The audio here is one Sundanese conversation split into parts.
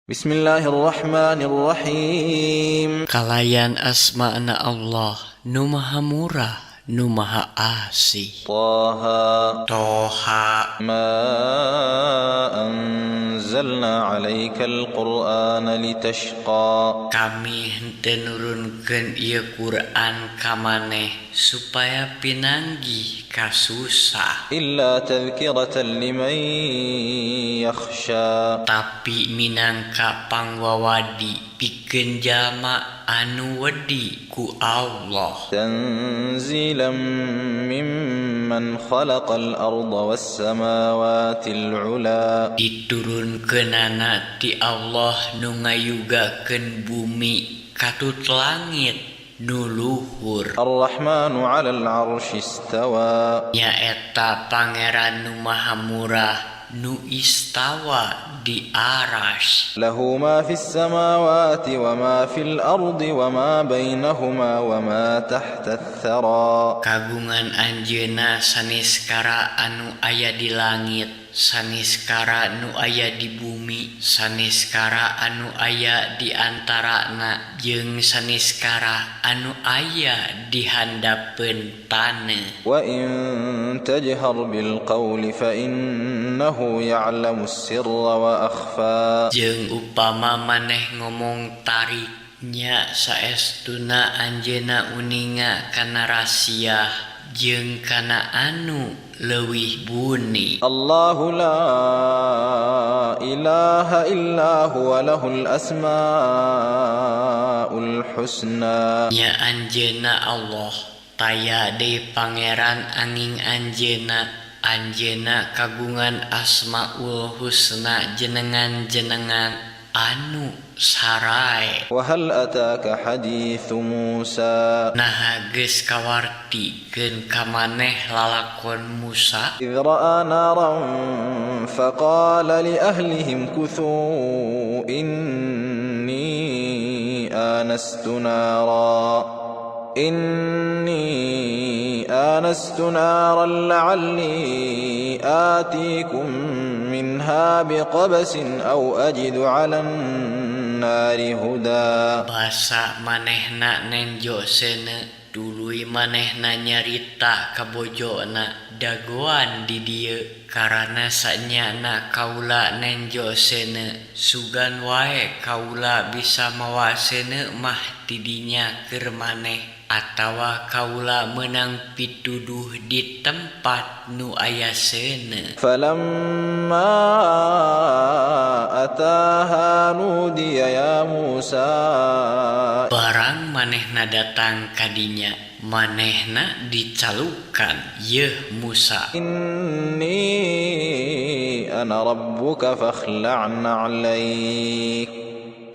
بسم الله الرحمن الرحيم. Kalayan asmana Allah nu Maha Murah, nu Maha Asih. طه. Toha. ما أنزلنا عليك القرآن لتشقى. Kami henteu nurunkeun ieu Quran ka maneh supaya pinanggih kasusah. إلا تذكرة لمن يخشى. Tapi minangka pangwawadi pikeun jalma anu wedi ku Allah. تنزيلا ممن خلق الأرض والسماوات العلى. Diturunkeunana ti Allah nu ngayugakeun bumi katut langit nu luhur. الرحمن على العرش استوى. Nyaeta Pangeran nu Maha Murah nu istawa di aras. له ما في السماوات وما في الأرض وما بينهما وما تحت الثرى. Kagungan Anjeunna saniskara anu aya di langit, saniskara nu aya di bumi, saniskara anu aya di antarana, jeung saniskara anu aya di handapeun taneuh. وإن تجهر بالقول فإنه يعلم السر وأخفى. Jeung upama maneh ngomong tarik, nya saestuna Anjeunna uninga kana rahasia jeung kana anu leuwih buni. الله لا إله إلا هو، له الأسماء الحسنى. Nya Anjeunna Allah, taya deui pangeran anging Anjeunna. Anjeunna kagungan Asmaul Husna, jenengan-jenengan anu sarae. وهل أتاك حديث موسى؟ Naha geus kawartikeun ka maneh lalakon Musa? إذ رأى نارا فقال لأهله امكثوا إني آنست نارا لعلي آتيكم منها بقبس أو أجد على النار هدى. Basa manehna nenjo seuneu, tuluy manehna nyarita ka bojona, "Dagoan di dieu karana sanyana kaula nenjo seuneu, sugan wae kaula bisa mawa seuneu mah tidinya keur maneh atawa kaula meunang pituduh di tempat nu aya seuneu." فلما أتاها نودي يا موسى. Barang manehna datang kadinya, manehna dicalukan, "Yeuh Musa." إني أنا ربك فاخلع نعليك،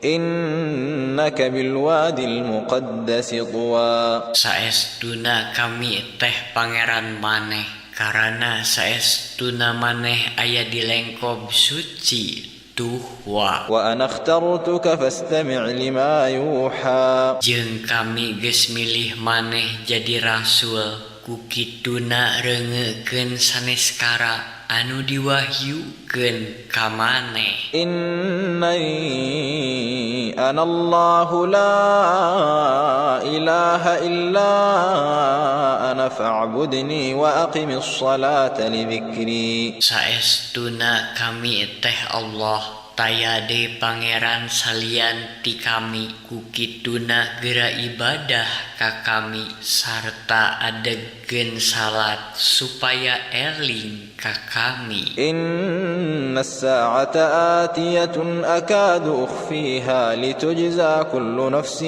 إنك بالوادي المقدس طوى. Saestuna kami teh Pangeran maneh, karana saestuna maneh aya di lengkob suci Tuhwa. وأنا اخترتك فاستمع لما يوحى. Jeung kami geus milih maneh jadi rasul, ku kituna reungeukeun saneskara anu diwahyukeun ka maneh. إنني أنا الله لا إله إلا أنا فاعبدني وأقم الصلاة لذكري. Saestuna kami teh Allah, taya deui pangeran salian ti kami, ku kituna geura ibadah ka kami sarta adegkeun salat supaya eling ka kami. إن الساعة آتية أكاد أخفيها لتجزى كل نفس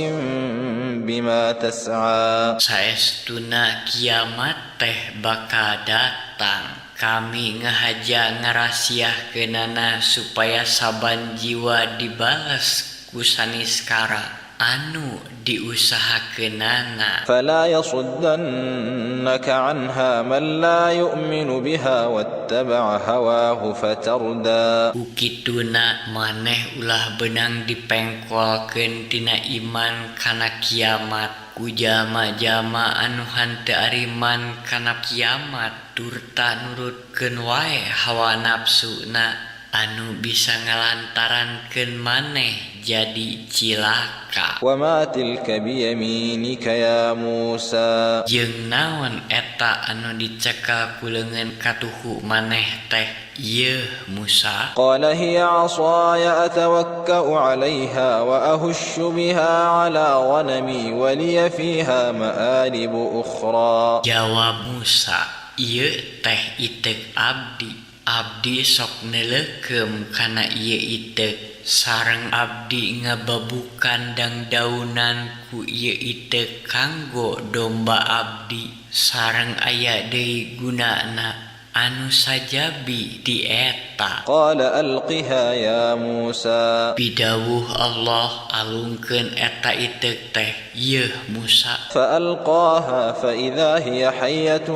بما تسعى. Saestuna kiamat teh bakal datang, kami ngahaja ngarahasiakeunana supaya saban jiwa dibales ku saniskara anu diusahakeunana. فلا يصدنك عنها من لا يؤمن بها واتبع هواه فتردى. Ku kituna maneh ulah beunang dipengkolkeun tina iman kana kiamat ku jalma-jalma anu henteu ariman kana kiamat turta nurutkeun wae hawa nafsuna. Anu bisa ngalantarankeun maneh jadi cilaka. وما تلك بيمينك يا موسى. Jeung naon eta anu dicekel ku leungeun katuhu maneh teh, yeuh Musa? قال هي عصاي أتوكأ عليها وأهش بها على غنمي ولي فيها مآرب أخرى. Jawab Musa, ieu teh iteuk abdi. Abdi sok neuleukeum kana ieu iteuk, sareng abdi ngababukan dangdaunan ku ieu iteuk kanggo domba abdi, sareng aya deui gunana anu sajabi ti eta. قال ألقها يا موسى. Pidawuh Allah, alungkeun eta iteuk teh, yeuh Musa. فألقاها فإذا هي حية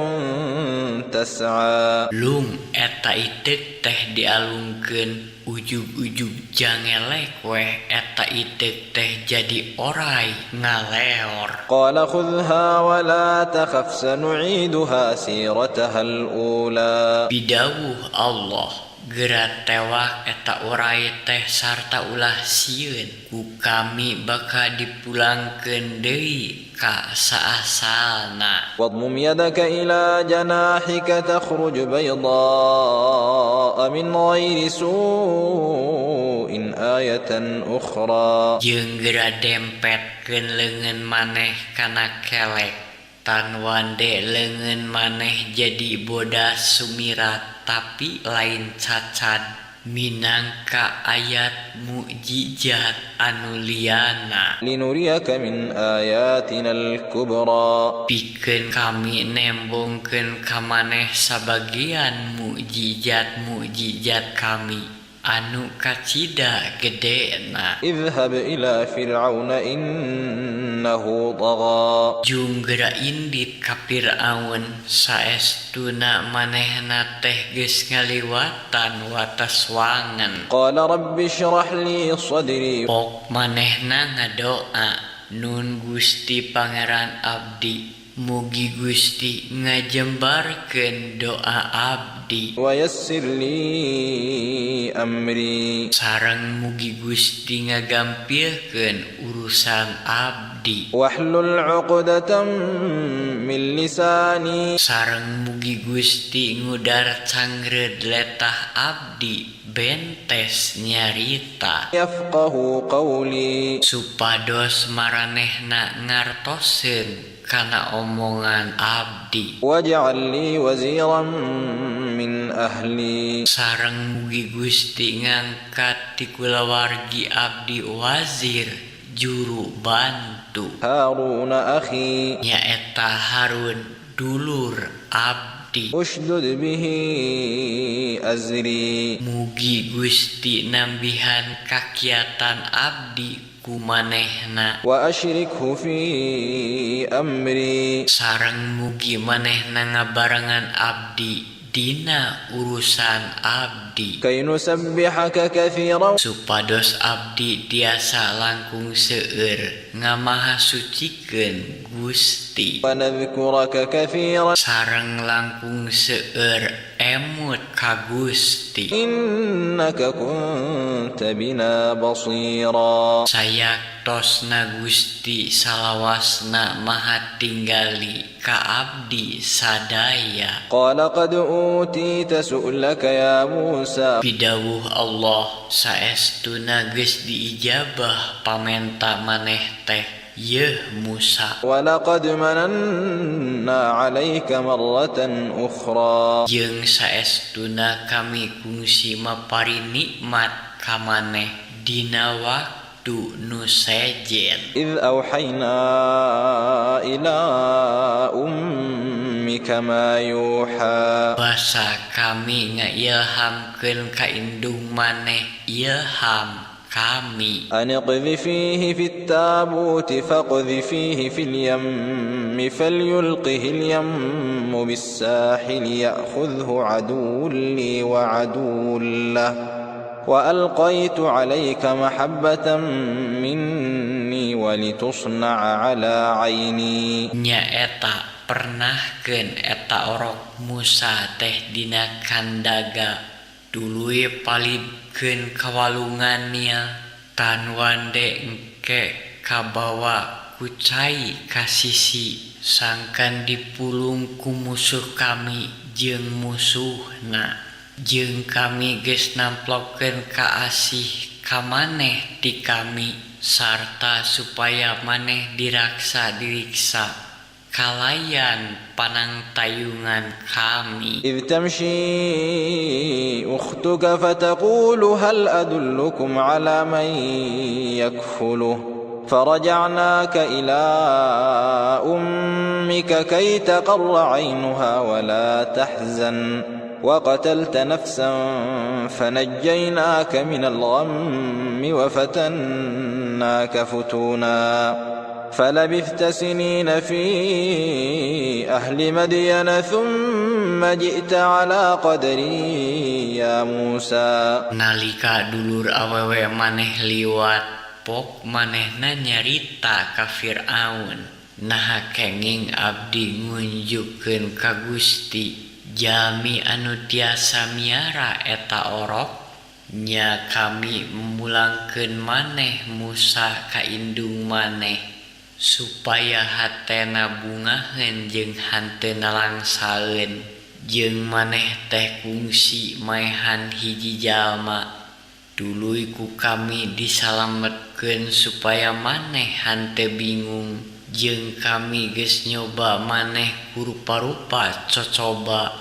تسعى. Lung eta iteuk teh dialungkeun, ujug-ujug jangelek weh eta iteuk teh jadi oray ngaleor. قال خذها ولا تخف سنعيدها سيرتها الأولى. Pidawuh Allah, geura tewak eta oray teh sarta ulah sieun, ku kami bakal dipulangkeun deui ka saasalna. واضمم يدك إلى جناحك تخرج بيضاء من غير سوء آية أخرى. Jeung geura dempetkeun leungeun maneh kana kelek, tan wande leungeun maneh jadi bodas sumirat tapi lain cacad, minangka ayat mukjizat anu liana. لنريك من آياتنا الكبرى. Pikeun kami nembongkeun ka maneh sabagian mukjizat-mukjizat kami anu kacida gedena. اذهب إلى فرعون إنه طغى. Jung geura indit ka Fir'aun, saestuna manehna teh geus ngaliwatan watas wangen. قال رب اشرح لي صدري. Pok manehna ngadoa, nun Gusti Pangeran abdi, mugi Gusti ngajembarkeun doa abdi. ويسر لي أمري. Sareng mugi Gusti ngagampilkeun urusan abdi. واحلل عقدة من لساني. Sareng mugi Gusti ngudar cangreud letah abdi bentes nyarita. يفقه قولي. Supados maranehna ngartoseun kana omongan abdi. واجعل لي وزيرا من أهلي. Sareng mugi Gusti ngangkat ti kulawargi abdi wazir, juru bantu. هارون أخي. Nyaeta Harun, dulur abdi. اشدد به أزري. Mugi Gusti nambihan kakiatan abdi ku manehna. وأشركه في أمري. Sareng mugi manehna ngabarengan abdi dina urusan abdi. كي نسبحك كثيرا. Supados abdi tiasa langkung seueur ngamahasucikeun Gusti. ونذكرك كثيرا. Sareng langkung seueur emut ka Gusti. إنك كنت بنا بصيرا. Sayaktosna Gusti salawasna maha tinggali ka abdi sadaya. قال قد أوتيت سؤلك يا موسى. Pidawuh Allah, saestuna geus diijabah pamenta maneh teh, yeuh Musa. ولقد مننا عليك مرة أخرى. Jeung saestuna kami kungsi mapari nikmat ka maneh dina waktu nu sejen. إذ أوحينا إلى أمك ما يوحى. Basa kami ngailhamkeun ka indung maneh ilham kami. أن اقذفيه في التابوت فاقذفيه في اليم فليلقه اليم بالساحل يأخذه عدو لي وعدو له وألقيت عليك محبة مني ولتصنع على عيني. Nyaeta pernahkeun eta orok Musa teh dina kandaga. Tuluy palidkeun ka walungan Nil tan wande engke kabawa ku cai ka sisi sangkan dipulung ku musuh kami jeung musuhna. Jeung kami geus namplokeun kaasih ka maneh ti kami sarta supaya maneh diraksa diriksa kalayan panangtayungan kami. إذ تمشي أختك فتقول هل أدلكم على من يكفله فرجعناك إلى أمك كي تقر عينها ولا تحزن وقتلت نفسا فنجيناك من الغم وفتناك فتونا فلبثت سنين في أهل مدين ثم جئت على قدري يا موسى. Nalika dulur awewe maneh liwat, pok manehna nyarita ka Fir'aun, "Naha kenging abdi ngunjukkeun ka Gusti jalmi anu tiasa miara eta orok?" Nya kami mulangkeun maneh Musa ka indung maneh supaya hatena bungaheun jeung henteu nalangsaeun. Jeung maneh teh kungsi maehan hiji jalma, tuluy ku kami disalametkeun supaya maneh henteu bingung. Jeung kami geus nyoba maneh ku rupa-rupa cocoba,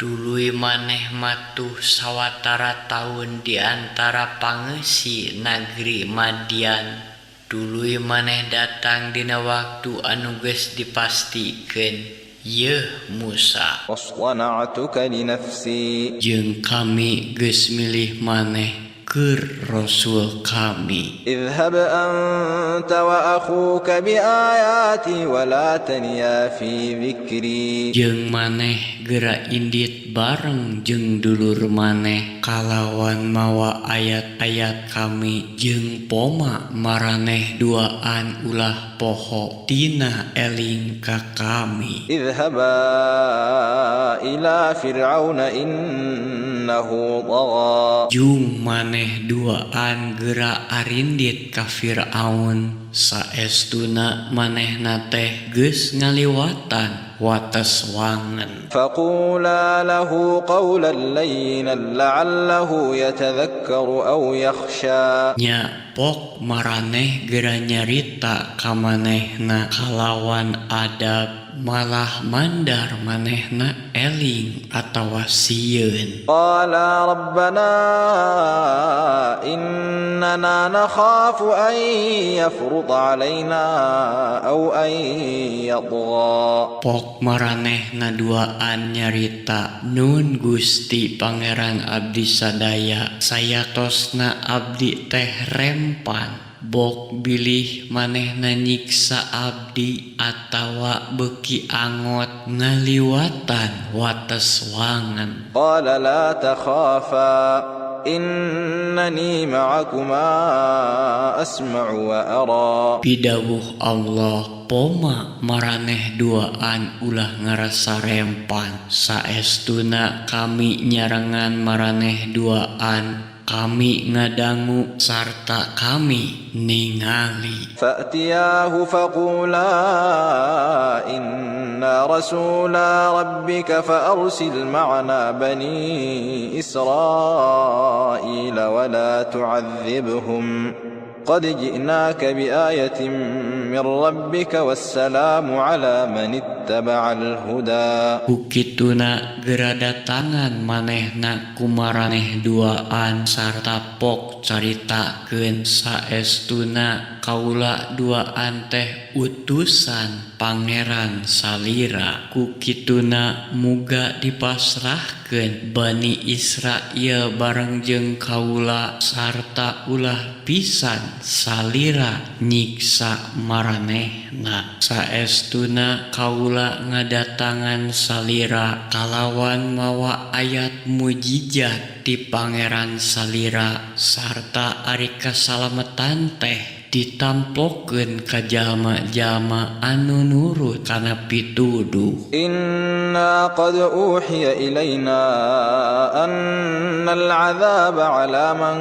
tuluy maneh matuh sawatara taun di antara pangeusi nagri Madian, tuluy maneh datang dina waktu anu geus dipastikeun, yeuh Musa. واصطنعتك لنفسي. Jeung kami geus milih maneh keur rasul kami. اذهب أنت وأخوك بآياتي ولا تنيا في ذكري. Jeung maneh geura indit bareng jeung dulur maneh kalawan mawa ayat-ayat kami, jeung poma maraneh duaan ulah poho tina eling ka kami. اذهبا إلى فرعون إنه طغى. Jung maneh duaan geura arindit ka Fir'aun, saestuna manehna teh geus ngaliwatan wates wangen. فقولا له قولا لينا لعله يتذكر أو يخشى. Nya pok maraneh geura nyarita ka manehna kalawan adab, malah mandar manehna eling atawa sieun. قالا ربنا إننا نخاف أن يفرط علينا أو أن يطغى. Pok maranehna duaan nyarita, "Nun Gusti Pangeran abdi sadaya, sayatosna abdi teh rempan bok bilih manehna nyiksa abdi atawa beuki angot ngaliwatan wates wangen." قال لا تخافا إنني معكما أسمع وأرى. Pidawuh Allah, "Poma maraneh duaan ulah ngarasa rempan, saestuna kami nyarengan maraneh duaan, kami ngadangu sarta kami ningali." فأتياه فقولا إنا رسولا ربك فأرسل معنا بني إسرائيل ولا تعذبهم قد جئناك بآية من ربك والسلام على من اتبع الهدى. Ku kituna geura datangan manehna ku maraneh duaan sarta pok caritakeun, "Saestuna kaula duaan teh utusan Pangeran salira. Ku kituna muga dipasrahkeun Bani Israil bareng jeung kaula sarta ulah pisan salira nyiksa maranehna. Saestuna kaula ngadatangan salira kalawan mawa ayat mujijat ti Pangeran salira sarta ari kasalametan teh Ditamplokeun ka jalma-jalma anu nurut kana pituduh. إنا قد أوحي إلينا أن العذاب على من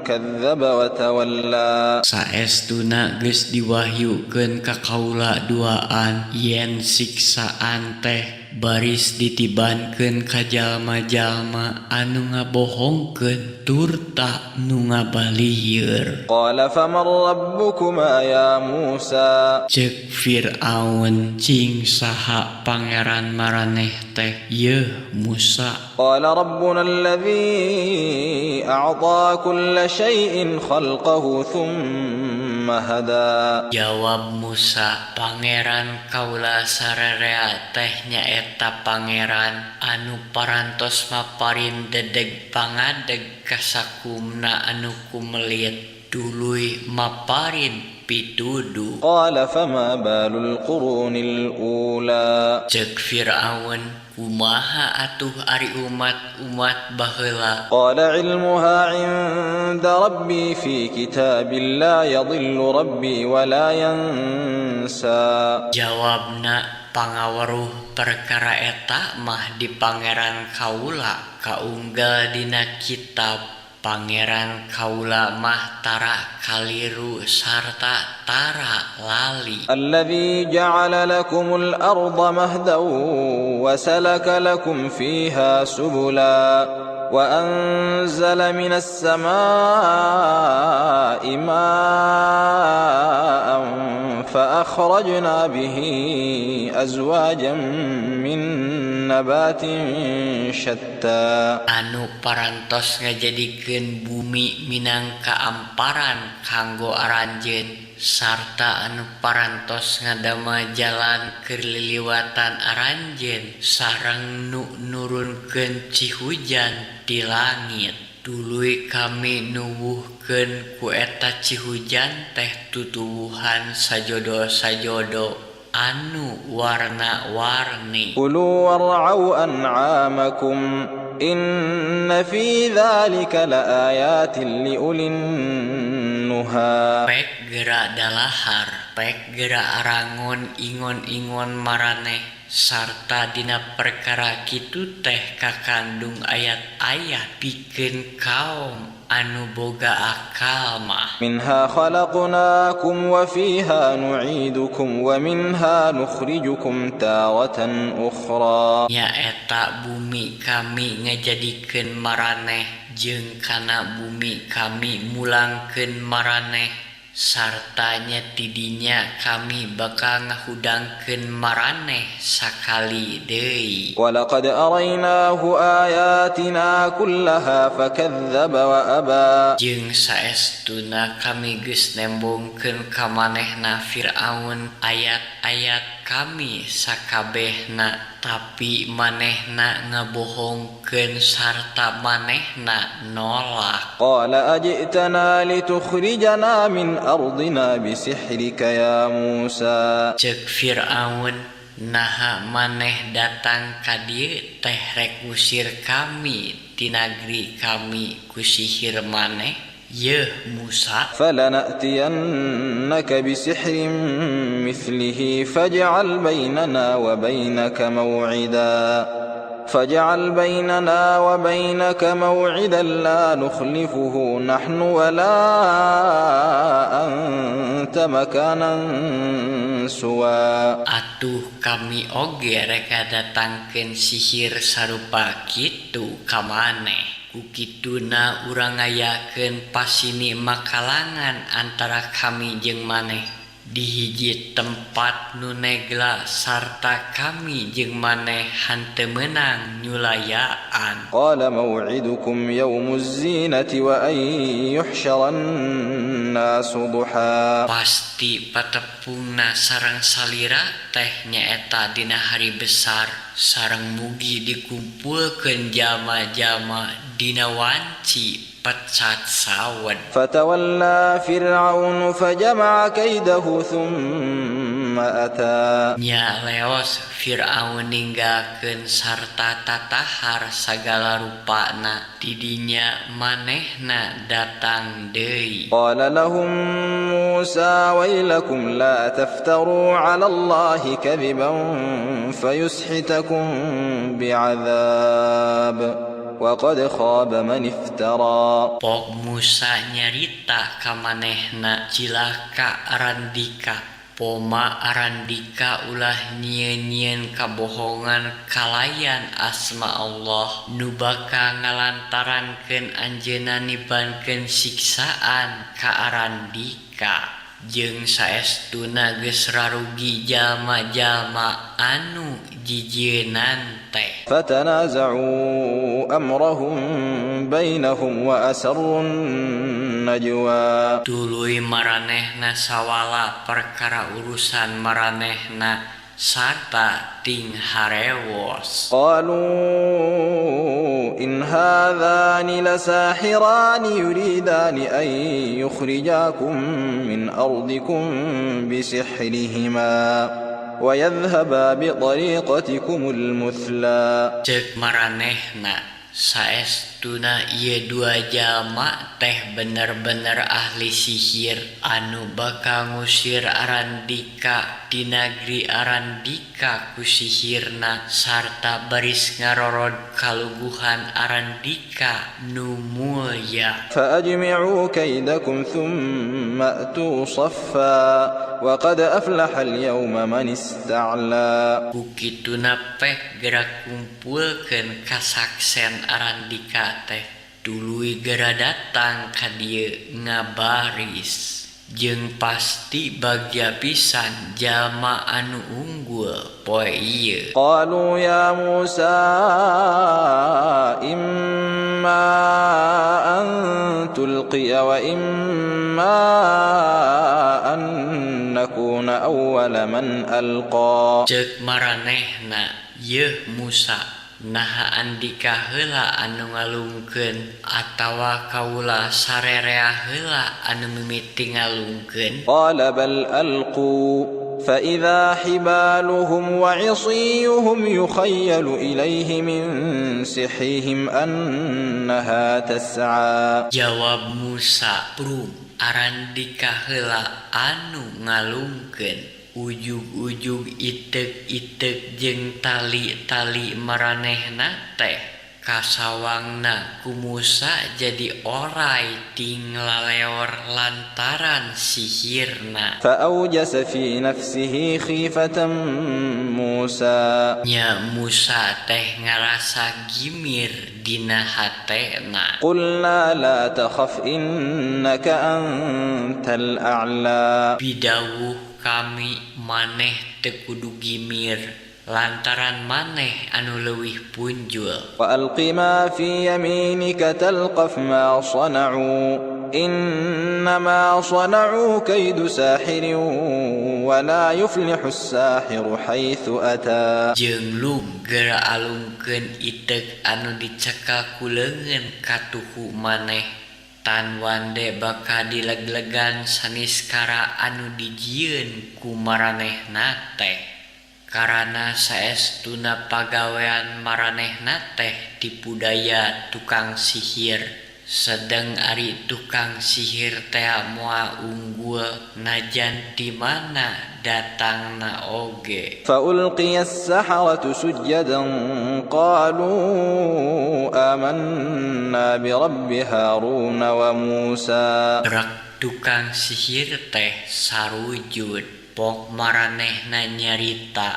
كذب وتولى. Saestuna geus diwahyukeun ka kaula duaan yen siksaan teh baris ditibankeun ka jalma-jalma anu ngabohongkeun turta nu ngabalieur. قال فمن ربكما يا موسى؟ Cek Fir'aun, cing saha pangeran maraneh teh, yeuh Musa? قال ربنا الذي أعطى كل شيء خلقه ثم هدى. Jawab Musa, pangeran kaula sarerea teh nyaeta pangeran anu parantos maparin dedeg pangadeg ka sakumna anu kumelit, tuluy maparin pituduh. قال فما بال القرون الأولى؟ Cek Fir'aun, kumaha atuh ari umat-umat baheula? قال علمها عند ربي في كتاب لا يضل ربي ولا ينسى. Jawabna, pangaweruh perkara eta mah di pangeran kaula, kaunggal dina kitab. Pangeran kaula mah tara kaliru sarta tara lali. الذي جعل لكم الأرض مهدا وسلك لكم فيها سبلا وأنزل من السماء ماء فأخرجنا به أزواجا من نبات شتى. Anu parantos ngajadikeun bumi minangka amparan kanggo aranjeun sarta anu parantos ngadamel jalan keur liliwatan aranjeun sareng nu nurunkeun cihujan ti langit, tuluy kami nuwuhkeun ku eta cihujan teh tutuwuhan sajodo-sajodo anu warna-warni. كلوا وارعوا أنعامكم إن في ذلك لآيات لأولي النهى. Pek gera dalahar, pek gera arangon ingon-ingon maraneh, sarta dina perkara kitu teh kakandung ayat-ayat pikeun kaum anu boga akal mah. منها خلقناكم وفيها نعيدكم ومنها نخرجكم تارة أخرى. Nyaeta bumi kami ngajadikeun maraneh, jeung kana bumi kami mulangkeun maraneh, sartanya tidinya kami bakal ngahudangkeun maraneh sakali deui. ولقد أريناه آياتنا كلها فكذب وأبى. Jeung saestuna kami geus nembongkeun ka manehna Fir'aun ayat-ayat kami sakabehna, tapi manehna ngabohongkeun sarta manehna nolak. قال أجئتنا لتخرجنا من أرضنا بسحرك يا موسى؟ Cek Fir'aun, naha maneh datang ka dieu teh rek ngusir kami ti nagri kami ku sihir maneh, yeuh Musa? فلنأتينك بسحر مثله فاجعل بيننا وبينك موعدا لا نخلفه نحن ولا أنت مكانا سوى. Atuh kami oge rek ngadatangkeun sihir sarupa kitu ka maneh. Ku kituna urang ngayakeun pasini makalangan antara kami jeung maneh di hiji tempat nu negla, sarta kami jeung maneh henteu meunang nyulayaan. قال موعدكم يوم الزينة وأن يحشر الناس ضحى. Pasti patepungna sareng salira teh nyaeta dina hari besar, sareng mugi dikumpulkeun jalma-jalma dina wanci pecat sawed. فتولى فرعون فجمع كيده ثم أتى. Nya leos Fir'aun ninggalkeun sarta tatahar sagala rupana, tidinya manehna datang deui. قال لهم موسى ويلكم لا تفتروا على الله كذبا فيسحتكم بعذاب وقد خاب من افترى. Pok Musa nyarita ka manehna, "Cilaka arandika! Poma arandika ulah nyieun-nyieun kabohongan kalayan asma Allah nu bakal ngalantarankeun Anjeunna nibankeun siksaan ka arandika. Jeung saestuna geus rarugi jalma-jalma anu jijieunan teh." فتنازعوا أمرهم بينهم وأسروا النجوى. Tuluy maranehna sawala perkara urusan maranehna sarta ting harewos. قالوا إن هذان لساحران يريدان أن يخرجاكم من أرضكم بسحرهما ويذهبا بطريقتكم المثلى. Cek maranehna, "Saestuna ieu dua jalma teh bener-bener ahli sihir anu bakal ngusir arandika ti nagri arandika ku sihirna sarta baris ngarorod kaluguhan arandika nu mulya." فأجمعوا كيدكم ثم أتوا صفا وقد أفلح اليوم من استعلى. Ku kituna pek geura kumpulkeun kasaksen arandika teh, tuluy geura datang ka dieu ngabaris. Jeung pasti bagja pisan jalma anu unggul poe ieu. قالوا يا موسى إما أن تلقي وإما أن نكون أول من ألقى. Cek maranehna, "Yeuh Musa, naha andika heula anu ngalungkeun atawa kaula sarerea heula anu mimiti ngalungkeun?" قال بل ألقوا، فإذا حبالهم وعصيهم يخيل إليه من سحرهم أنها تسعى. Jawab Musa, "Prung, arandika heula anu ngalungkeun." Ujug-ujug iteuk-iteuk jeung tali-tali maranehna teh kasawangna ku Musa jadi oray ting laleor lantaran sihirna. فأوجس في نفسه خيفة موسى. Nya Musa teh ngarasa gimir dina hatena. قلنا لا تخف إنك أنت الأعلى. Pidawuh kami, "Maneh teu kudu gimir lantaran maneh anu leuwih punjul." وألق ما في يمينك تلقف ما صنعوا إنما صنعوا كيد ساحر ولا يفلح الساحر حيث أتى. Jeung lung geura alungkeun iteuk anu dicekel ku leungeun katuhu maneh. Tan wande bakal dileglegan saniskara anu dijieun ku maranehna teh, karana saestuna pagawean maranehna teh tipu daya tukang sihir, sedeng ari tukang sihir teh moal unggul najan ti mana datangna oge. فألقي السحرة سجدا قالوا آمنا برب هارون وموسى. Rek tukang sihir teh sarujud. Pok maranehna nyarita,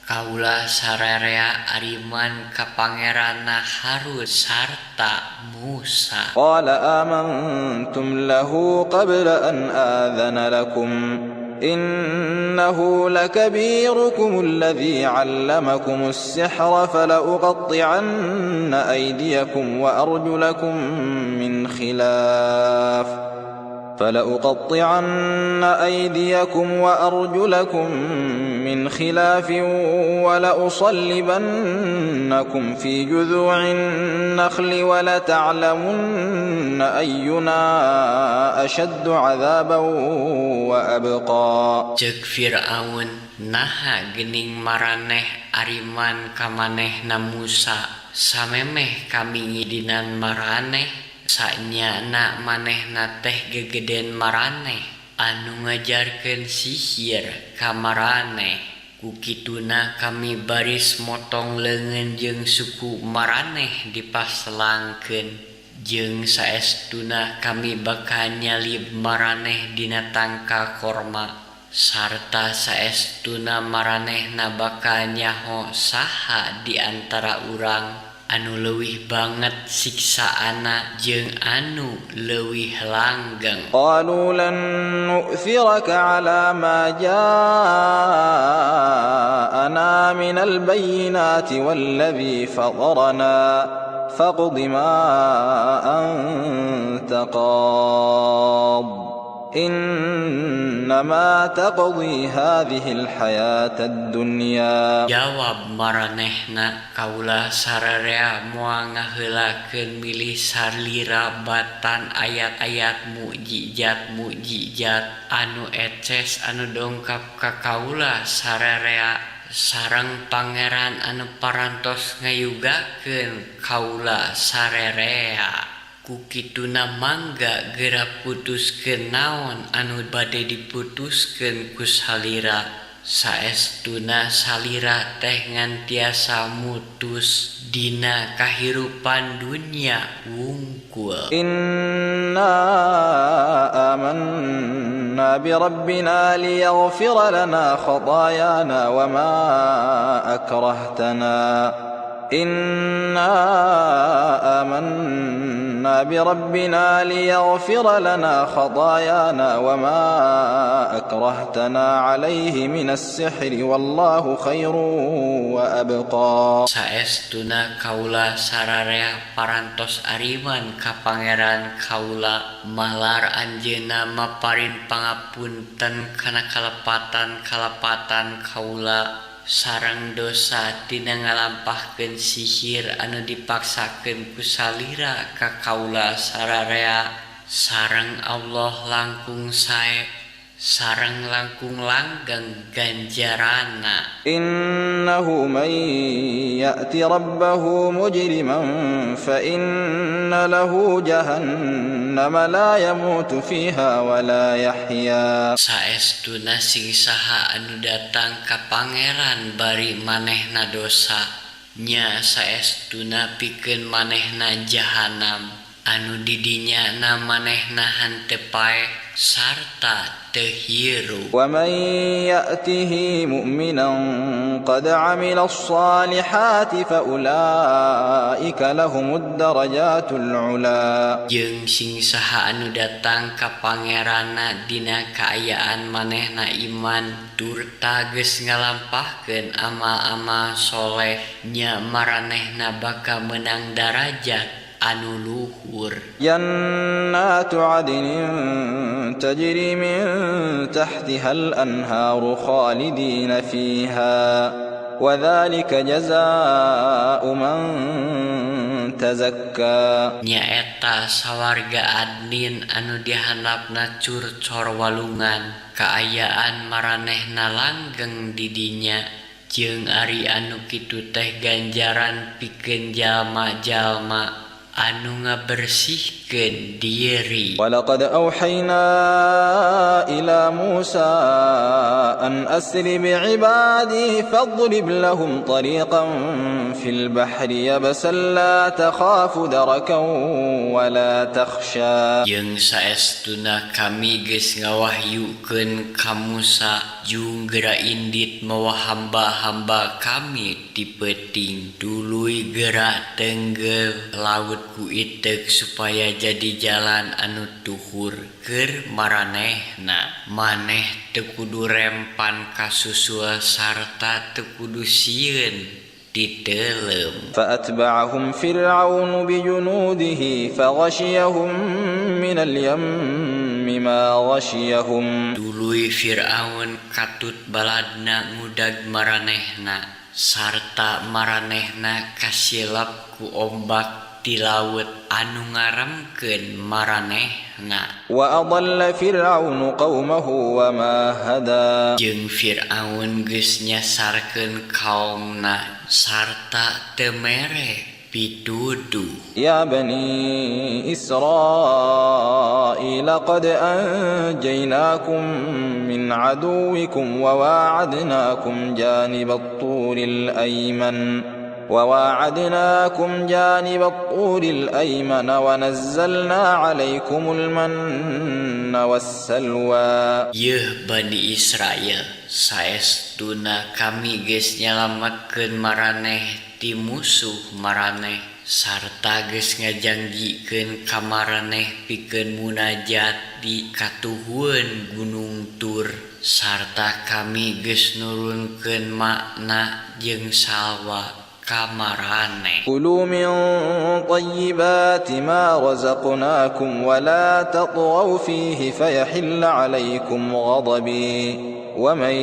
"Kaula sararea ariman ka Pangeranna Harun sarta Musa." قال آمنتم له قبل أن آذن لكم إنه لكبيركم الذي علمكم السحر فلأقطعن أيديكم وأرجلكم من خلاف فلأقطعن أيديكم وأرجلكم من خلاف ولأصلبنكم في جذوع النخل ولتعلمن أينا أشد عذابا وأبقى. Cek Fir'aun, "Naha geuning maraneh ariman ka manehna Musa samemeh kami ngidinan maraneh? Sanyana manehna teh gegeden maraneh." Anu ngajarkeun sihir ka maraneh. Ku kituna kami baris motong leungeun jeung suku maraneh dipaslangkeun. Jeung saestuna kami bakal nyalib maraneh dina tangkal korma. Sarta saestuna maranehna bakal nyaho saha di antara urang anu leuwih banget siksaanna jeung anu leuwih langgeng. قالوا لن نؤثرك على ما جاءنا من البينات والذي فطرنا فاقض ما أنت قاض إنما تقضي هذه الحياة الدنيا. Jawab maranehna, kaula sararea moal ngaheulakeun milih salira batan ayat-ayat mukjizat-mukjizat anu eces anu dongkap ka kaula sararea sareng Pangeran anu parantos ngayugakeun kaula sarerea. Ku kituna mangga geura putuskeun naon anu bade diputuskeun ku salira. Saestuna salira teh ngan tiasa mutus dina kahirupan dunya wungkul. إنا آمنا بربنا ليغفر لنا خطايانا وما أكرهتنا إنا آمنا بربنا ليغفر لنا خطايانا وما أكرهتنا عليه من السحر والله خير وأبقى. Saestuna kaula sararea parantos ariman ka Pangeran kaula malar anjeunna maparin pangapunten kana kalepatan-kalepatan kaula sareng dosa tina ngalampahkeun sihir anu dipaksakeun ku salira ka kaula sararea. Sareng Allah langkung sae sareng langkung langgeng ganjarana. إنه من يأت ربه مجرما فإن له جهنم لا يموت فيها ولا يحيا. Saestuna sing saha anu datang ka Pangeran bari manehna dosa, nya saestuna pikeun manehna jahanam anu didinya na manehna henteu paeh sarta teu hirup. ومن يأته مؤمنا قد عمل الصالحات فأولئك لهم الدرجات العلا. Jeung sing saha anu datang ka Pangeranna dina kaayaan manehna iman turta geus ngalampahkeun amal-amal soleh, nya maranehna bakal meunang darajat anu luhur. جنات عدن تجري من تحتها الأنهار خالدين فيها وذلك جزاء من تزكى. Nyaeta sawarga Adnin anu dihandapna curcor walungan, kaayaan maranehna langgeng di dinya. Jeung ari anu kitu teh ganjaran pikeun jalma-jalma anu ngabersihkeun diri. ولقد أوحينا إلى موسى أن أسر بعبادي فاضرب لهم طريقا في البحر يبسا لا تخاف دركا ولا تخشى. Jeung saestuna kami geus ngawahyukeun ka Musa jung geura indit mawa hamba-hamba kami ti peuting, tuluy geura tenggel laut ku iteuk supaya jadi jalan anu tuhur keur maranehna. Maneh teu kudu rempan kasusul sarta teu kudu sieun diteleum. فأتبعهم فرعون بجنوده فغشيهم من اليم ما غشيهم. Tuluy Fir'aun katut baladna ngudag maranehna sarta maranehna kasilap ku ombak di laut anu ngaremkeun maranehna. وأضل فرعون قومه وما هدى. Jeung Fir'aun geus nyasarkeun kaomna sarta teu mere Pituduh. يا بني إسرائيل قد أنجيناكم من عدوكم وواعدناكم جانب الطور الأيمن ونزلنا عليكم المن والسلوى. Yeuh Bani Israel, saestuna kami geus nyalametkeun maraneh ti musuh maraneh sarta geus ngajangjikeun ka maraneh pikeun munajat di katuhueun Gunung Tur sarta kami geus nurunkeun manna jeung salwa ka maraneh. كلوا من طيبات ما رزقناكم ولا تطغوا فيه فيحل عليكم غضبي ومن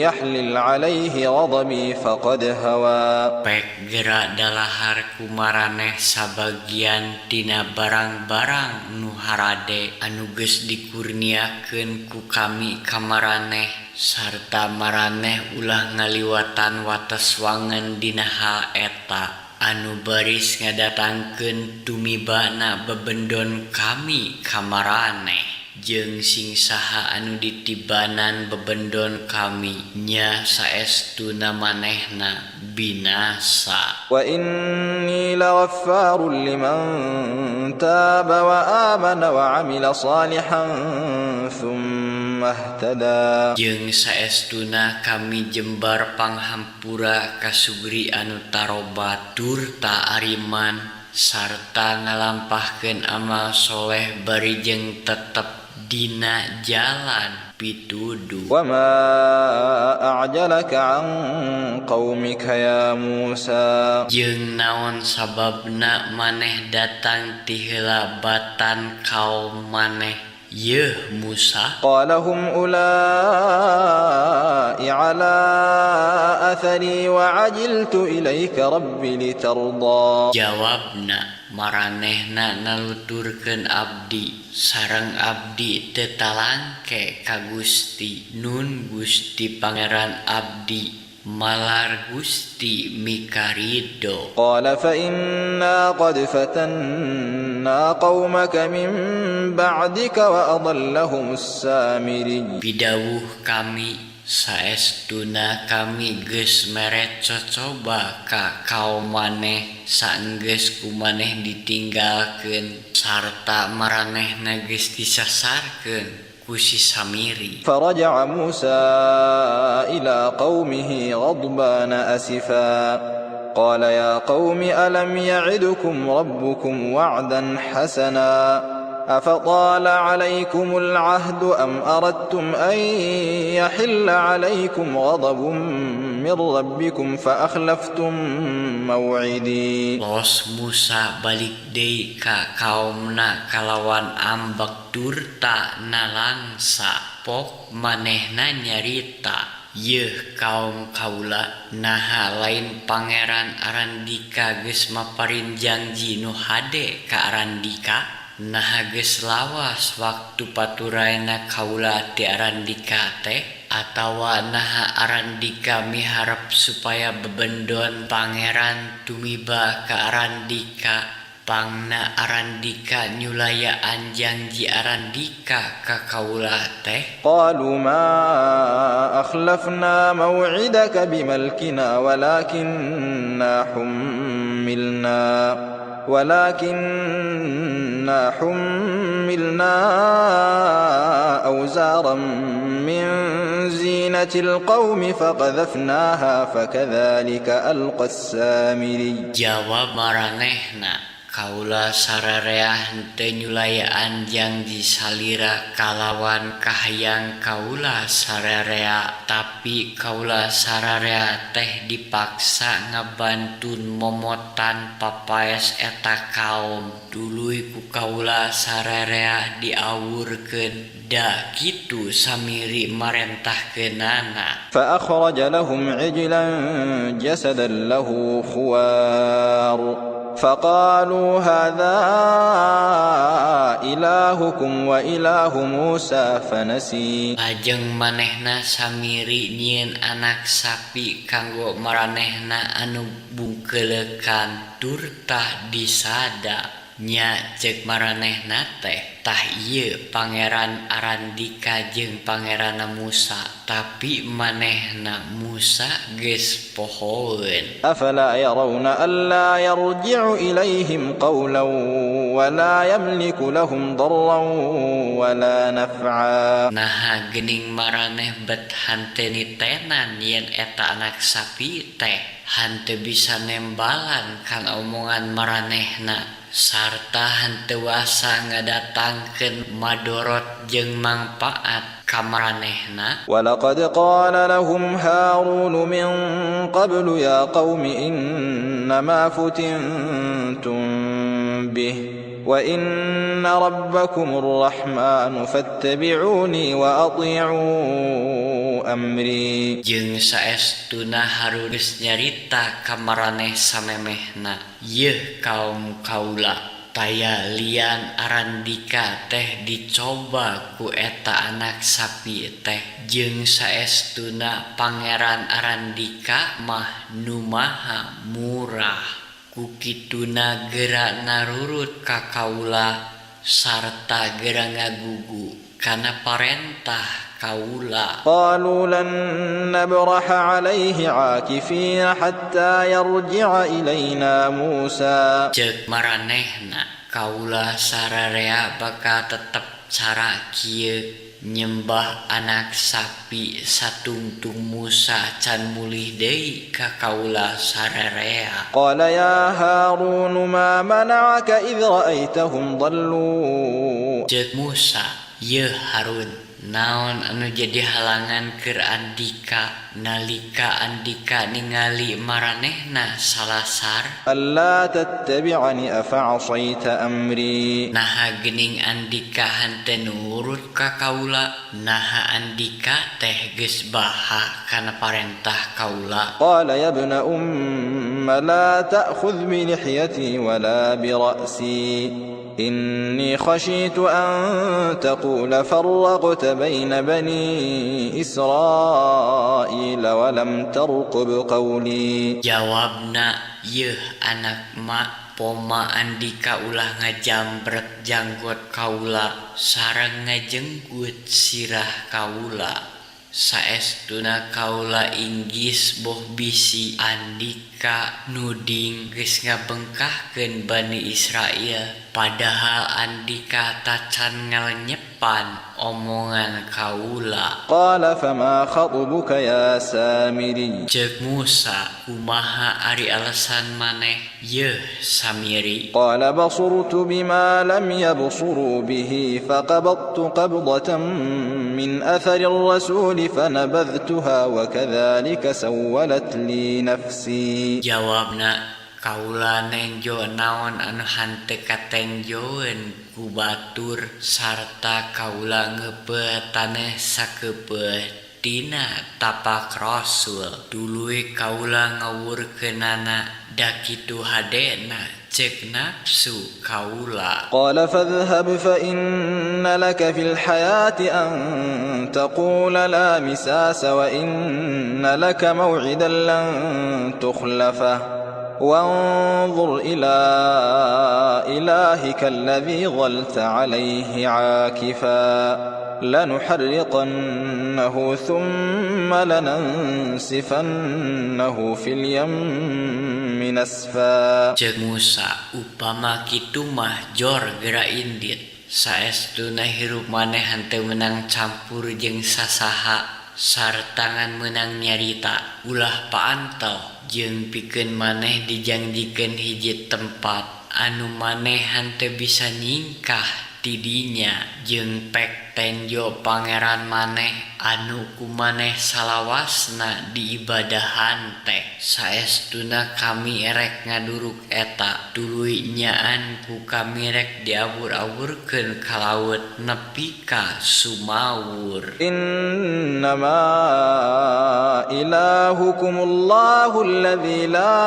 يحلل عليه غضبي فقد هوى. Pek gera dalahar ku maraneh sabagian tina barang-barang nu harade anu geus dikurniakeun ku kami ka maraneh sarta maraneh ulah ngaliwatan wates wangen dina hal eta anu baris ngadatangkeun tumibana bebendon kami ka maraneh jeung sing saha anu ditibanan bebendon kami nya saestuna manehna binasa. وإني لغفار لمن تاب وآمن وعمل صالحا ثم اهتدى. Jeung saestuna kami jembar panghampura ka sugri anu tarobat turta ariman sarta ngalampahkeun amal soleh bari jeung tetep dina jalan pituduh. وما أعجلك عن قومك يا موسى؟ Jeung naon sababna maneh datang ti heula batan kaum maneh, yeuh Musa? قال هم أولئك على أثري وعجلت إليك رب لترضى. Jawabna, maranehna naluturkeun abdi sareng abdi teu talangke ka Gusti, nun Gusti Pangeran abdi malar Gusti mikarido. قال فإنا قد فتنا قومك من بعدك وأضلهم السامري. Pidawuh kami, saestuna kami geus mere cocoba ka kaum maneh saenggeus ku maneh ditinggalkeun sarta maranehna geus disasarkeun ku si Samiri. فرجع موسى إلى قومه غضبان أسفا قال يا قوم ألم يعدكم ربكم وعدا حسنا أفطال عليكم العهد أم أردتم أن يحل عليكم غضب من ربكم فأخلفتم موعدي؟ Los Musa balik deui ka kaumna kalawan ambek turta nalangsa. Pok manehna nyarita, "Yeuh kaum kaula, naha lain Pangeran Arandika geus maparin janji nu hade ka Arandika? Naha geus lawas waktu paturayna kaula ti Arandika teh? Atawa naha Arandika miharep supaya bebendon Pangeran tumiba ka Arandika, pangna Arandika nyulayaan janji Arandika ka kaula teh?" قالوا ما أخلفنا موعدك بملكنا ولكنا حملنا أوزارا من زينة القوم فقذفناها فكذلك ألقى السامري. Jawab maranehna, "Kaula sararea henteu nyulayaan janji salira kalawan kahayang kaula sararea, tapi kaula sararea teh dipaksa ngabantun momotan papaes eta kaum, tuluy ku kaula sararea diawurkeun. Da kitu Samiri marentahkeunana." فأخرج لهم عجلا جسدا له خوار. فقالوا هذا إلهكم وإله موسى فنسي. Lajeng manehna Samiri nyieun anak sapi kanggo maranehna anu bungkeleukan turta disada. Nya cek maranehna teh, tah ieu pangeran Arandika jeung pangeranna Musa, tapi manehna Musa geus pohoeun. أفلا يرون ألا يرجع إليهم قولا ولا يملك لهم ضرا ولا نفعا. Naha geuning maraneh bet henteu nitenan yen eta anak sapi teh henteu bisa nembalan kana omongan maranehna sarta henteu wasa ngadatangkeun madorot jeung mangpaat ka maranehna? ولقد قال لهم هارون من قبل يا قوم إنما فتنتم به وإن ربكم الرحمن فاتبعوني وأطيعوا أمري. Jeung saestuna Harun geus nyarita ka maraneh samemehna, yeuh kaum kaula, taya lian Arandika teh dicoba ku eta anak sapi teh, jeung saestuna Pangeran Arandika mah nu maha murah. Ku kituna geura narurut ka kaula sarta geura ngagugu kana parentah kaula. قالوا لن نبرح عليه عاكفين حتى يرجع إلينا موسى. Ceuk maranehna, kaula sararea bakal tetep cara kieu nyembah anak sapi satungtung Musa can mulih deui ka kaula sararea. قال يا هارون ما منعك إذ رأيتهم ضلوا. Ceuk Musa, yeuh Harun, naon anu jadi halangan keur andika nalika andika ningali maranehna salasar? ألا تتبعني أفعصيت أمري. Naha geuning andika henteu nurut ka kaula? Naha andika teh geus baha kana parentah kaula? قال يا ابن أم لا تأخذ بلحيتي ولا برأسي إني خشيت أن تقول فرقت بين بني إسرائيل ولم ترقب قولي. Jawabna, yeuh anak mak, poma andika ulah ngajambret janggot kaula sareng ngajenggut sirah kaula. Saestuna kaula inggis boh bisi andika nuding geus ngabengkahkeun Bani Israil, padahal andika tacan ngalenyepan omongan kaula. قال فما خطبك يا سامري. Ceuk Musa, kumaha ari alasan maneh, yeuh Samiri? قال بصرت بما لم يبصروا به فقبضت قبضة من أثر الرسول فنبذتها وكذلك سولت لي نفسي. Jawabna, kaula nenjo naon anu henteu katenjoeun ku batur sarta kaula ngeupeut taneh sakeupeuh tina tapak rasul, tuluy kaula ngawurkeunana, da kitu hadena ceuk nafsu kaula. قال فاذهب فإن لك في الحياة أن تقول لا مساس وإن لك موعدا لن تخلفه وانظر إلى إلهك الذي ظلت عليه عاكفا لنحرقنه ثم لننسفنه في اليم نسفا. Ceuk Musa, upama kitu mah jor geura indit. Saestuna hirup maneh henteu meunang campur jeung sasaha sarta ngan meunang nyarita ulah paantel, jeung pikeun maneh dijangjikeun hiji tempat anu maneh henteu bisa nyingkah ti dinya, jeung pek Rek tenjo Pangeran maneh anu ku maneh salawasna diibadahan teh. Saestuna kami erek ngaduruk eta, tuluy nyaan ku kami rek diawur-awurkeun ka laut nepi ka sumawur. إنما إلهكم الله الذي لا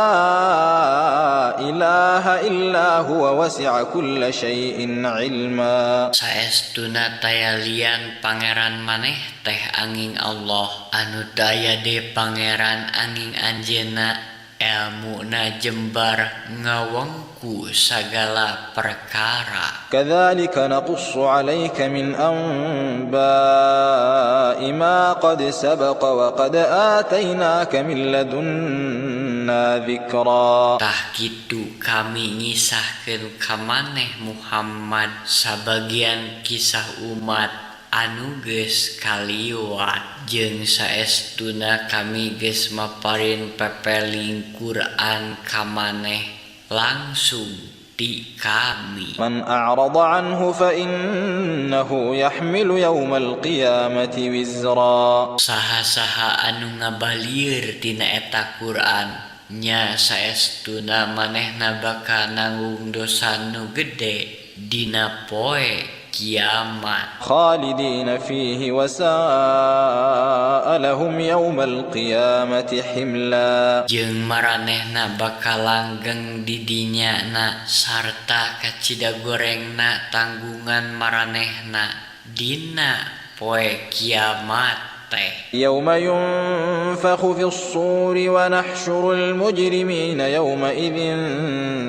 إله إلا هو وسع كل شيء علما. Saestuna taya lian pangeran maneh teh anging Allah anu taya deui pangeran anging anjeunna, elmuna jembar ngawengku sagala perkara. كذلك نقص عليك من أنباء ما قد سبق وقد آتيناك من لدنا ذكرا. Tah kitu kami ngisahkeun ka maneh Muhammad sabagian kisah umat anu geus kaliwat, jeung saestuna kami geus maparin pepeling Quran ka maneh langsung ti kami. من أعرض عنه فإنه يحمل يوم القيامة وزرا. Saha-saha anu ngabalieur tina eta Quran, nya saestuna manehna bakal nanggung dosa nu gede dina poe kiamat. خالدين فيه وساء لهم يوم القيامة حملا. Jeung maranehna bakal langgeng di dinya na sarta kacida gorengna tanggungan maranehna dina poe kiamat teh. يوم ينفخ في الصور ونحشر المجرمين يومئذ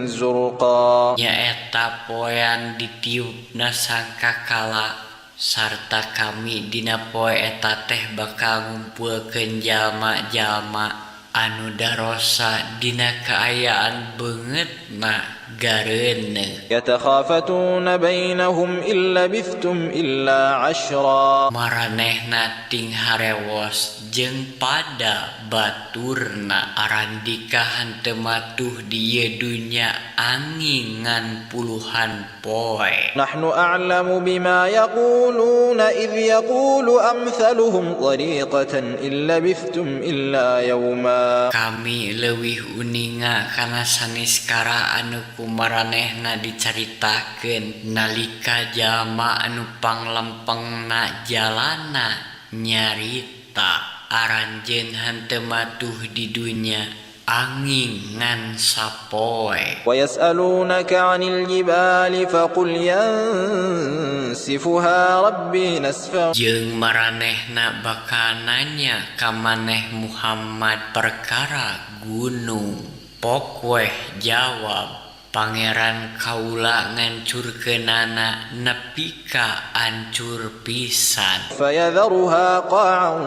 زرقا. Nyaeta poean ditiupna sangkakala sarta kami dina poe eta teh bakal ngumpulkeun jalma-jalma anu darosa dina kaayaan beungeutna gareuneuh. يتخافتون بينهم إن لبثتم إلا عشرا. Maranehna ting harewos jeung pada baturna, arandika henteu matuh di ieu dunya anging ngan puluhan poe. نحن أعلم بما يقولون إذ يقول أمثلهم طريقة إن لبثتم إلا يوما. Kami leuwih uninga kana saniskara anu ku maranehna dicaritakeun nalika jalma anu panglempengna jalana nyarita, aranjeun henteu matuh di dunya anging ngan sapoe. ويسألونك عن الجبال فقل ينسفها ربي نسفا. Jeung maranehna bakal nanya ka maneh Muhammad perkara gunung, pok weh jawab, Pangeran kaula ngancurkeunana nepi ka ancur pisan. فيذرها قاعا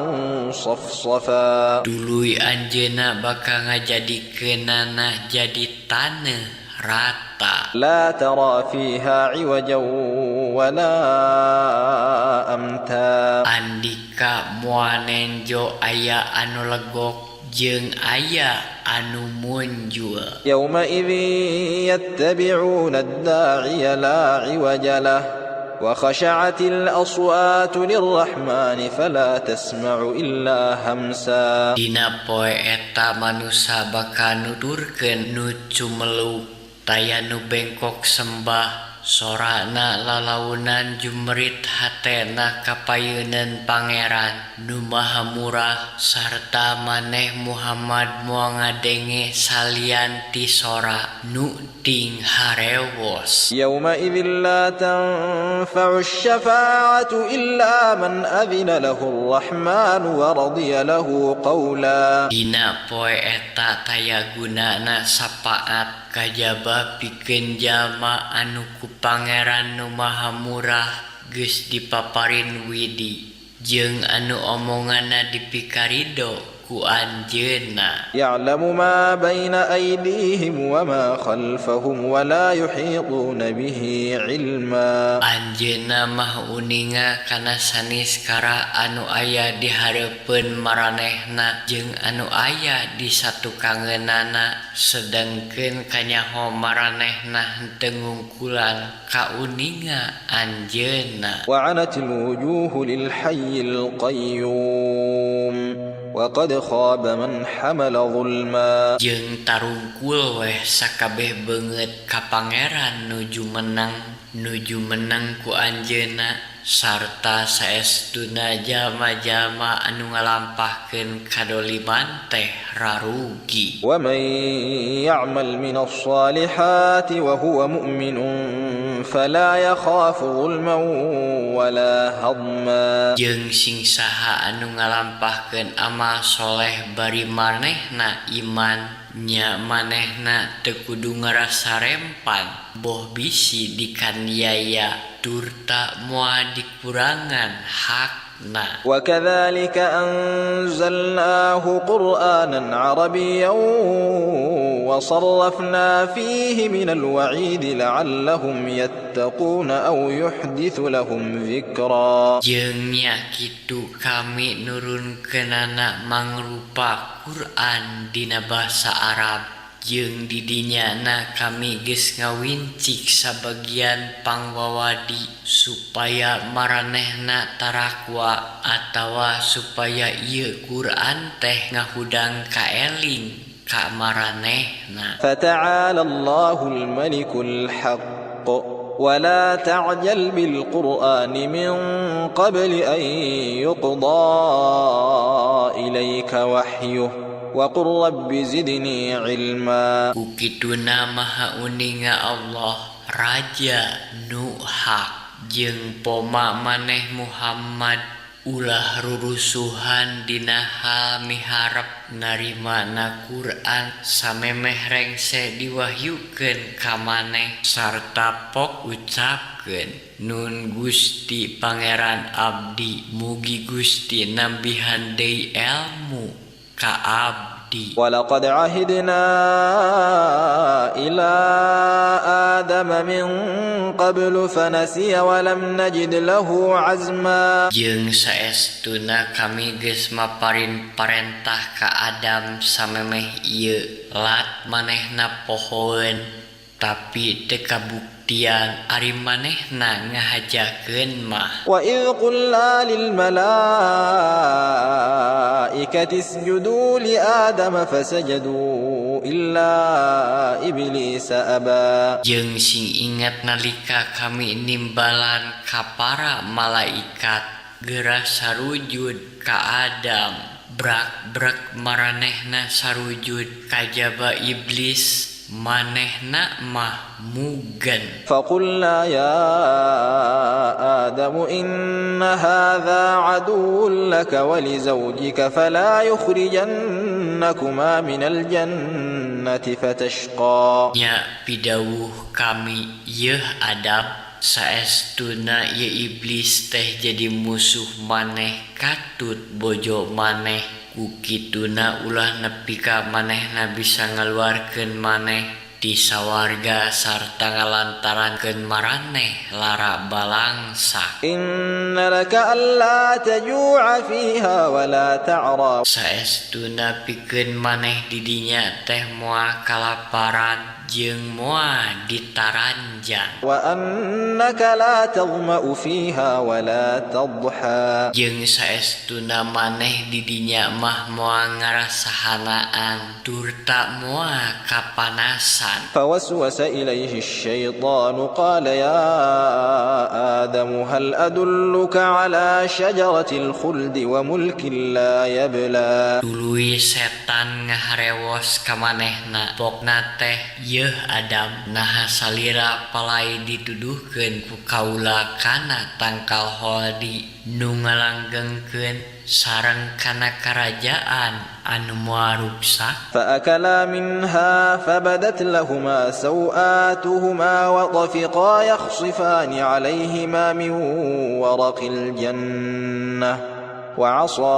صفصفا. Tuluy anjeunna bakal ngajadikeunana jadi taneuh rata. لا ترى فيها عوجا ولا أمتا. Andika moal nenjo aya anu legok jeung aya anu munjul. يومئذ يتبعون الداعي لا عوج له وخشعت الأصوات للرحمن فلا تسمع إلا همسا. Dina poe eta manusa bakal nuturkeun nu cumeluk, taya nu bengkok sembah, sorana lalaunan jumerit hatena ka payuneun Pangeran nu Maha Murah, sarta maneh Muhammad moal ngadenge salian ti sora nu ting harewos. يومئذ لا تنفع الشفاعة إلا من أذن له الرحمن ورضي له قولا. Dina poe eta taya gunana sapaat kajaba pikeun jalma anu ku Pangeran nu Maha Murah geus dipaparin widi jeung anu omonganna dipikarido ku anjeunna. يعلم ما بين أيديهم وما خلفهم ولا يحيطون به علما. Anjeunna mah uninga kana saniskara anu aya di hareupeun maranehna jeung anu aya di satukangeunana, sedengkeun kanyaho maranehna henteu ngungkulan kauninga anjeunna. وعنت الوجوه للحي القيوم وقد خاب من حمل ظلما. Jeung tarungkul weh sakabeh beungeut ka Pangeran nuju menang ku anjeunna sarta saestuna jalma-jalma anu ngalampahkeun kadoliman teh rarugi. ومن يعمل من الصالحات وهو مؤمن فلا يخاف ظلما ولا هضما. Jeung sing saha anu ngalampahkeun amal soleh bari manehna iman, nya manehna teu kudu ngarasa rempan boh bisi dikaniaya turta moal dikurangan hakna. وكذلك أنزلناه قرآنا عربيا وصرفنا فيه من الوعيد لعلهم يتقون أو يحدث لهم ذكرا. Jeung nya kitu kami nurunkeunana mangrupa Quran dina basa Arab, jeung di dinyana kami geus ngawincik sabagian pangwawadi supaya maranehna tarakwa atawa supaya ieu Quran teh ngahudang kaeling ka maranehna. فتعالى الله الملك الحق ولا تعجل بالقرآن من قبل أن يقضى إليك وحيه وقل رب زدني علما. Ku kituna maha uninga Allah Raja nu hak, jeung poma maneh Muhammad ulah rurusuhan dina hal miharep narimana Quran samemeh rengse diwahyukeun ka maneh sarta pok ucapkeun nun Gusti Pangeran abdi, mugi Gusti nambihan deui elmu ka abdi. ولقد عهدنا إلى آدم من قبل فنسي ولم نجد له عزما. Jeung saestuna kami geus maparin parentah ka Adam samemeh ieu lat manehna pohoeun, tapi teu kabuktian ari manehna ngahajakeun mah. وإذ قلنا للملائكة اسجدوا لآدم فسجدوا إلا إبليس أبى. Jeung sing ingat nalika kami nimbalan ka para malaikat geura sarujud ka Adam, brak-brek maranehna sarujud kajaba iblis, manehna mah mugen. فقلنا يا آدم إن هذا عدو لك ولزوجك فلا يخرجنكما من الجنة فتشقى. Nya pidawuh kami, yeuh Adam, saestuna ieu iblis teh jadi musuh maneh katut bojo maneh, ku kituna ulah nepi ka manehna bisa ngaluarkeun maneh ti sawarga sarta ngalantarankeun maraneh lara balangsa. إن لك ألا تجوع فيها ولا تعرى. Saestuna pikeun maneh di dinya teh moal kalaparan jeung moal ditaranjang. وأنك لا تظمأ فيها ولا تضحى. Jeung saestuna maneh di dinya mah moal ngarasahanaan turta moal kapanasan. فوسوس إليه الشيطان قال يا آدم هل أدلك على شجرة الخلد وملك لا يبلى. Tuluy setan ngaharewos ka manehna, pokna teh yeuh Adam, naha salira palai dituduhkeun ku kaula kana tangkal holdi nu ngalanggengkeun sareng kana karajaan anu moal ruksak. فأكلا منها فبدت لهما سوآتهما وطفقا يخصفان عليهما من ورق الجنة وعصى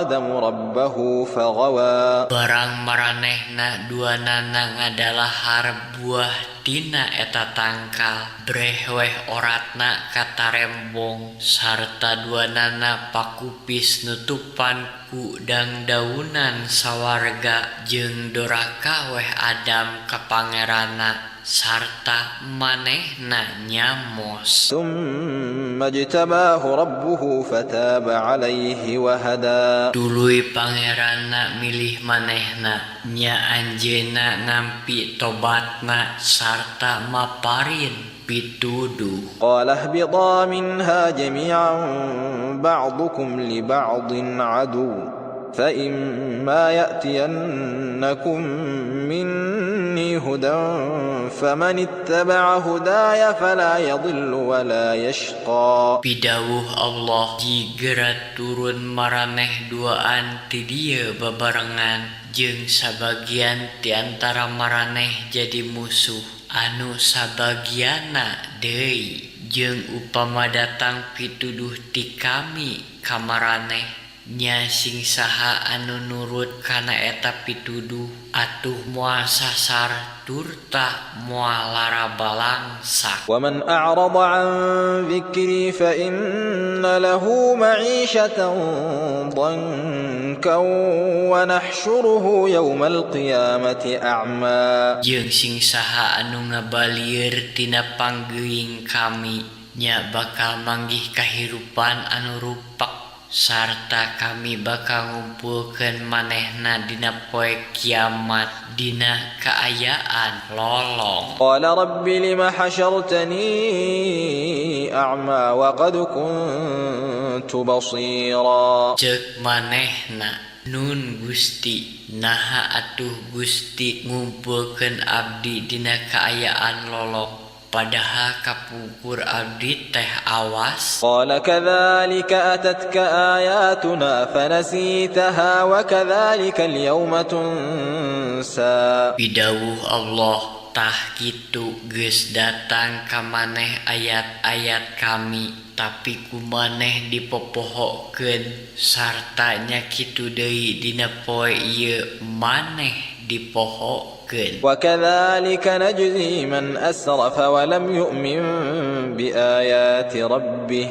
آدم ربه فغوى. Barang maranehna duanana ngadalahar buah tina eta tangkal, breh weh oratna katarembong sarta duanana pakupis nutupan ku dangdaunan sawarga jeung doraka weh Adam ka Pangeranna sarta manehna nyamos. ثم اجتباه ربه فتاب عليه وهدى. Tuluy Pangeranna milih manehna, nya anjeunna nampi tobatna sarta maparin pituduh. قال اهبطا منها جميعا بعضكم لبعض عدو فإما يأتينكم مني هدى فمن اتبع هداي فلا يضل ولا يشقى. Pidawuh Allah, jigera turun maraneh duaan ti dieu babarengan, jeung sabagian ti antara maraneh jadi musuh anu sabagianna deui, jeung upama datang pituduh ti kami ka maraneh, nya sing saha anu nurut kana eta pituduh atuh moal sasar turta moal larabalangsak. ومن أعرض عن ذكري فإن له معيشة ضنكا ونحشره يوم القيامة أعمى. Jeung sing saha anu ngabalieur tina panggeuing kami, nya bakal manggih kahirupan anu rupak sarta kami bakal ngumpulkeun manehna dina poe kiamat dina kaayaan lolong. قال رب لم حشرتني أعمى وقد كنت بصيرا. Ceuk manehna, "Nun Gusti, naha atuh Gusti ngumpulkeun abdi dina kaayaan lolong, padahal kapungkur abdi teh awas?" قال كذلك أتتك آياتنا فنسيتها وكذلك اليوم تنسى. Pidawuh Allah, "Tah kitu, geus datang ka maneh ayat-ayat kami, tapi ku maneh dipopohokeun, sarta nya kitu deui dina poe ieu maneh dipohokeun." وكذلك نجزي من أسرف ولم يؤمن بآيات ربه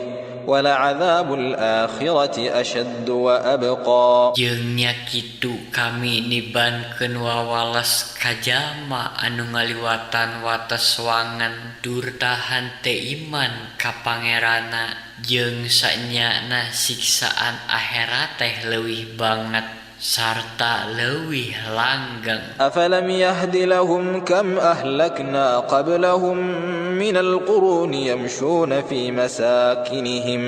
ولعذاب الآخرة أشد وأبقى. Jeung nya kitu kami nibankeun wawales ka jalma anu ngaliwatan wates wangen turta henteu iman ka Pangeranna, jeung sanyana siksaan akhirat teh leuwih banget sarta leuwih langgeng. أفلم يهد لهم كم أهلكنا قبلهم من القرون يمشون في مساكنهم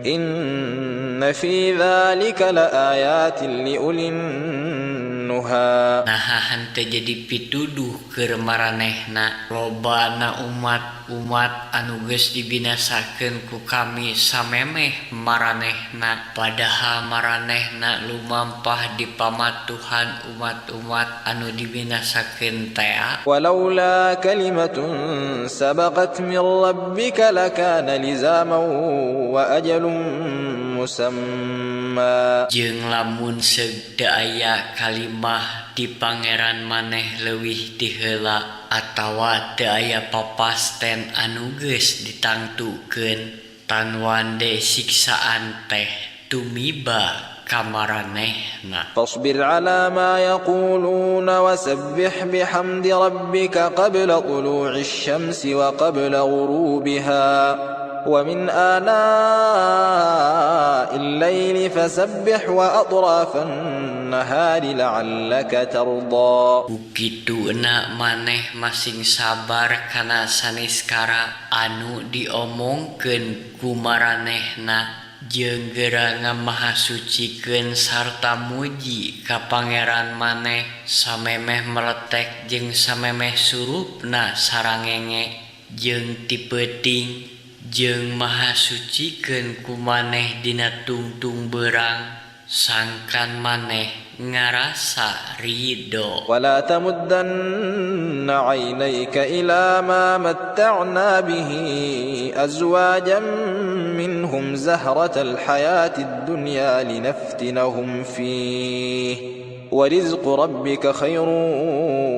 إن في ذلك لآيات لأولي النهى. Naha henteu jadi pituduh keur maranehna lobana umat-umat anu geus dibinasakeun ku kami samemeh maranehna, padahal maranehna lumampah di pamatuhan umat-umat anu dibinasakeun tea? ولولا كلمة سبقت من ربك لكان لزاما وأجل مسمى. Jeung lamun seug teu aya kalimah ti Pangeran maneh leuwih ti heula atawa teu aya papasten anu geus ditangtukeun, tanwande siksaan teh tumiba ka maranehna. فاصبر على ما يقولون وسبح بحمد ربك قبل طلوع الشمس وقبل غروبها ومن آناء الليل فسبح وأطراف النهار لعلك ترضى. Ku kituna maneh masing sabar kana saniskara anu diomongkeun ku maranehna, jeung geura ngamahasucikeun sarta muji ka Pangeran maneh samemeh meletek jeung samemeh surupna sarangenge jeung ti peuting, jeung mahasucikeun ku maneh dina tungtung beurang, sangkan maneh ngarasa ridho. ولا تمدن عينيك إلى ما متعنا به أزواجا منهم. منهم زهرة الحياة الدنيا لنفتنهم فيه ورزق ربك خير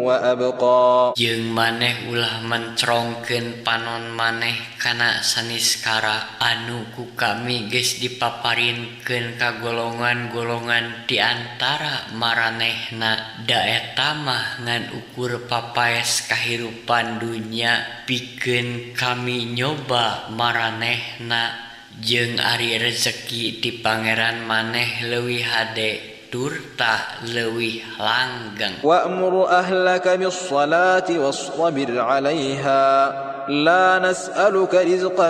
وأبقى. Jeung maneh ulah mencrongkeun panon maneh kana saniskara anu ku kami geus dipaparinkeun ka golongan-golongan di antara maranehna, da eta mah ngan ukur papaes kahirupan dunya pikeun kami nyoba maranehna, jeung ari rezeki ti Pangeran maneh leuwih hade turta leuwih langgeng. وأمر أهلك بالصلاة واصطبر عليها لا نسألك رزقا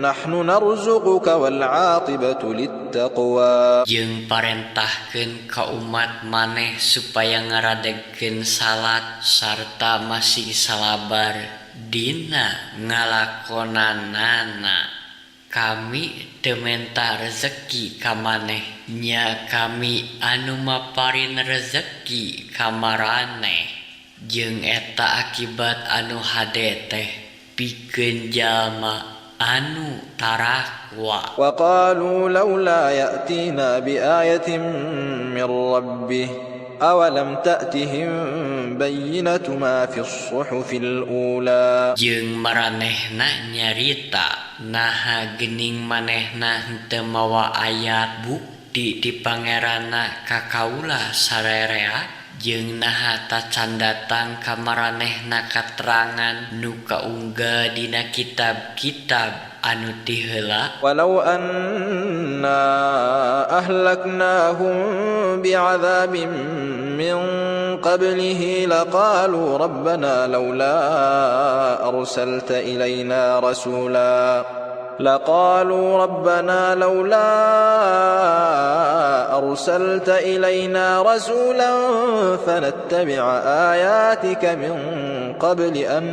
نحن نرزقك والعاقبة للتقوى. Jeung parentahkeun ka umat maneh supaya ngaradegkeun salat sarta masih salabar dina ngalakonanana. Kami teu menta rezeki ka maneh, nya kami anu maparin rezeki ka maraneh, jeung eta akibat anu hade teh pikeun jalma anu tarakwa. وقالوا لولا يأتينا بآية من ربه أولم تأتهم بينة ما في الصحف الأولى. Jeung maranehna nyarita, "Naha geuning manehna henteu mawa ayat bukti ti Pangeranna ka kaula sarerea? Jeung naha tacan datang ka maranehna katerangan nu kaunggal dina kitab-kitab anu ti heula?" ولو أنا أهلكناهم بعذاب من قبله لقالوا ربنا لولا أرسلت إلينا رسولا لقالوا ربنا لولا أرسلت إلينا رسولا فنتبع آياتك من قبل أن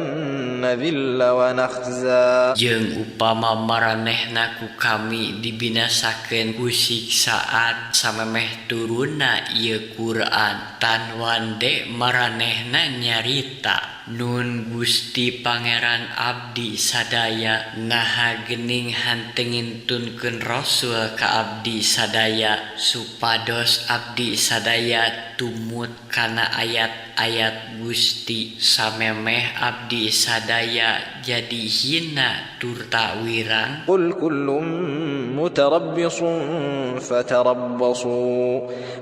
نذل ونخزى. Jeung upama maranehna ku kami dibinasakeun ku siksaan samemeh turunna ieu Quran, tan wande maranehna nyarita, 'Nun Gusti Pangeran abdi sadaya, naha geuning henteu ngintunkeun rasul ka abdi sadaya supados abdi sadaya tumut kana ayat-ayat Gusti samemeh abdi sadaya jadi hina turta wirang?" قل كل متربص فتربصوا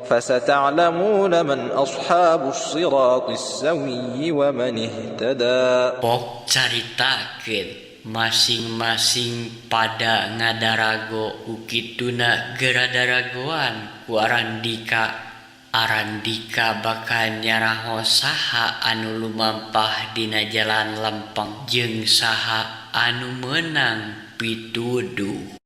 فستعلمون من أصحاب الصراط السوي ومن اهتدى. Pok caritakeun, "Masing-masing pada ngadarago, ku kituna geura daragoan ku arandika. Arandika bakal nyaraho saha anu lumampah dina jalan lempeng jeung saha anu meunang pituduh."